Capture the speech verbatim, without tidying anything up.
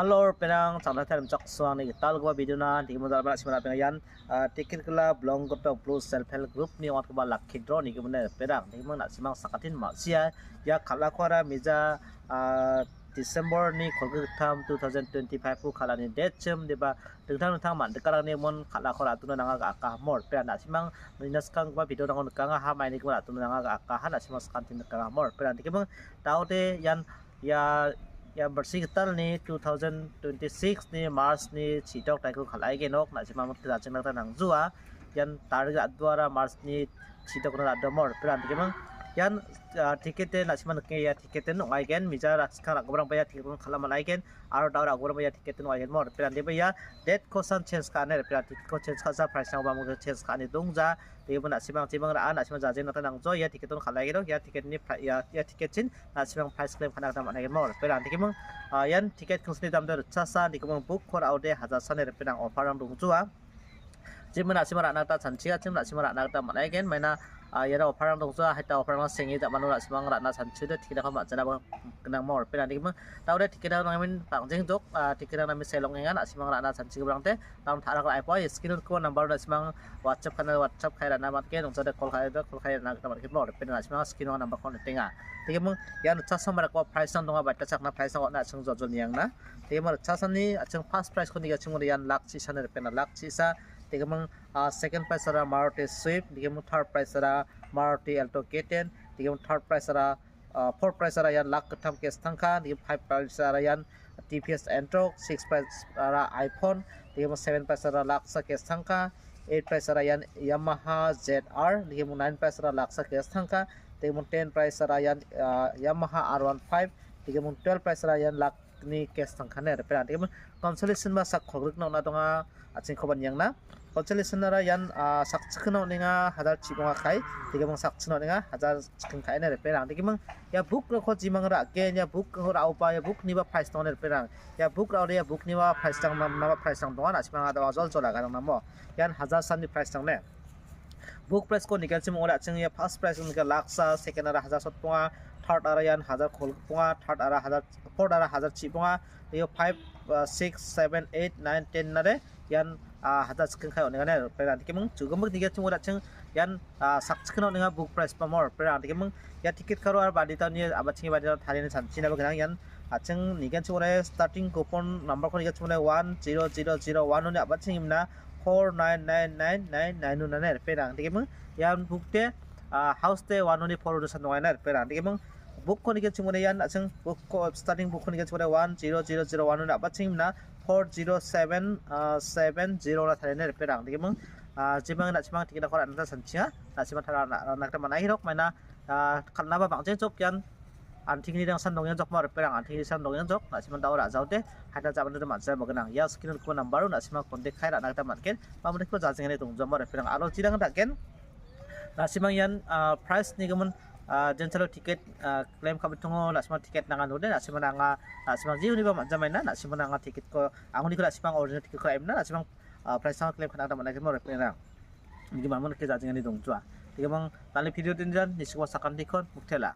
Hello, ripengrang, changnatai rimchaksoani gitalgipa video-na, dikimon dal·gipa na·simang ripengrang ian, ah, ticket gila bilong gita Blue Self Help Group-ni ong·atgipa lucky draw-ni gimin ripengrang, dikimon na·simang sakatin ma·sia, ia kal·akoara mija, ah, December-ni kolgrik gittam two thousand twenty-five-o kal·ani date-chim, deba dingtang dingtang man·dikarangni mon kal·ako ra·dona nanga ga·aka mo ripengrang, na·simang nina skanggipa video-rangko nikanga ha mainiko ra·dona nanga ga·aka ha na·simang sakantin nikanga mo ripengrang, dikimon daode ian ia, ia bilsi gitalni two thousand twenty-six-ni March-ni chidok taiko kal·aigenok, na·simang mite jachengna gita nangjoa. Ian tarik ra·doara March-ni chidokna ra·domo ripengrang, dikimon. Ian, ah, ticket-e na·simang nikeng ia ticket-en ong·aigen, mija ra-, skang ra·giparangba ia ticket-on kal·na man·aigen, aro dao ra·giparangba ia ticket-en ong·aigen mo ripengrang, deba ia date-kosan change ka·ane ripengrang, ticket-ko change ka·sa price-rangba mo change ka·ane dongja. Dikimon na·simang, na·simang ra·a, na·simang jajengna gita nangjoa, ia ticket-on kal·aigenok, ia ticket-ni pri-, ia, ia ticket-chin na·simang price claim ka·na gita man·aigen mo ripengrang, dikimon, ah, ian ticket kingsni damde ritchasa, dikimon book-ko ra·ode hajasani ripengrang, offer-rang dongjoa. Jimon na·simang ra·na gita chanchiachim, na·simang ra·na gita man·aigen, maina, ah, iara offer-rang dongjoa, haita offer-rang senge ja·mano na·simang ra·na chanchiode ticket-rangko man·janaba gnang mo ripengrang, dikimon. Daode ticket-rang namen bang·jengjok, ah, ticket-rang namen selongenga, na·simang ra·na chanchigiparangde, nang ta·raka ra·aipo, ia screen-o nikgipa number-o na·simang WhatsApp ka·na, WhatsApp ka·e ra·na man·gen, ong·jade call ka·e, call ka·e ra·na gita man·gen mo ripengrang, na·simang screen-o number-ko nikenga. Dikimon, ian ritchasa marako price-rang donga, baita chakna price-rang on·a, an·ching joljol niangna. Dikimon ritchasani an·ching first price-ko nigenchimode ian lak chisani ripengrang, lak chisa. Dikimon, ah, second price-ara Maruti Swift, dikimon third price-ara Maruti Alto K ten, dikimon third price-ara, ah, fourth price-ara ian lak gittam cash tangka, dikimon five price-ara ian T V S Ntorq, six price-ara iPhone, dikimon seven price-ara laksa cash tangka, eight price-ara ian Yamaha Z R, dikimon nine price-ara laksa cash tangka, dikimon ten price-ara ian, ah, Yamaha R one five, dikimon twelve price-ara ian lak ni cash tangkane ripengrang. Dikimon consolation ba sak kolgrikna on·a donga, an·chingkoba niangna. Consolation-ara ian, ah, sakchikna on·enga hajar chibonga kai. Dikimon sakchikna on·enga hajar chiking kai ne ripengrang. Dikimon ia book-rangko jimang ra·gen, ia book-rangko ra·oba, ia book-niba price dongane ripengrang. Ia book ra·ode ia book-niba price dang nam-, naba price dang donga, na·simang adao joljol aganang namo. Ian hajarsanni price dangne. Book price-ko nigenchim ong·ode an·ching ia first price-o nika laksa, second-ara hajar sotbonga, third-ara ian hajar kolbonga, third-ara hajar, fourth-ara hajar chibonga, io five, ah, six, seven, eight, nine, ten-nare ian, ah, hajar chiking kai on·enga ne ripengrang. Dikimon, jugimik nigenchim ong·ode an·ching ian, ah, sakchikna on·enga book price ba mo ripengrang. Dikimon, ia ticket karo aro baditani, a·bachingni baditani tariani chanchinaba gnang ian. An·ching nigenchim ong·ode starting coupon number-ko nigenchim ong·ode one zero zero zero one-oni a·bachingimna four nine nine nine nine nine-o nane ripengrang. Dikimon, ian book-de, ah, house-de one-oni four-oni san dongaina ripengrang. Dikimon, book-ko nigenchim ong·ode ian an·ching book-ko, starting book-ko nigenchim ong·ode one zero zero zero one-oni a·bachingimna four zero seven, ah, seven zero-na tariani ripengrang. Dikimon, ah, jimang na·simang ticket-rangko ra·na gita chanchinga, na·simang tara ra-, ra·na gita man·a, irok maina, ah, kal·naba bang·jengjok ian, an·tingni dangsan dongengjok mo ripengrang, an·tingni dangsan dongengjok, na·simang dao ra·jaode, haida ja·manode man·jaba gnang. Ia screen-o nikgipa number-o na·simang contact ka·e ra·na gita man·gen, ba mande ko jajengani dongja mo ripengrang. Aro jirang dagen, na·simang ian, ah, price nigimin, ah, jensalo ticket, ah, claim ka·bitongo, na·simang ticket nangan ode, na·simang anga, na·simang jiwniba man·jamaina, na·simang anga ticket-ko, angoniko na·simang original ticket-ko ra·emna, na·simang, ah, price-rang claim ka·na gita man·a, mo ripengrang. Nigi mamon ke jajengani dongjoa. Dikimon, tali video dinjan, nisiko sakantikon, muktela.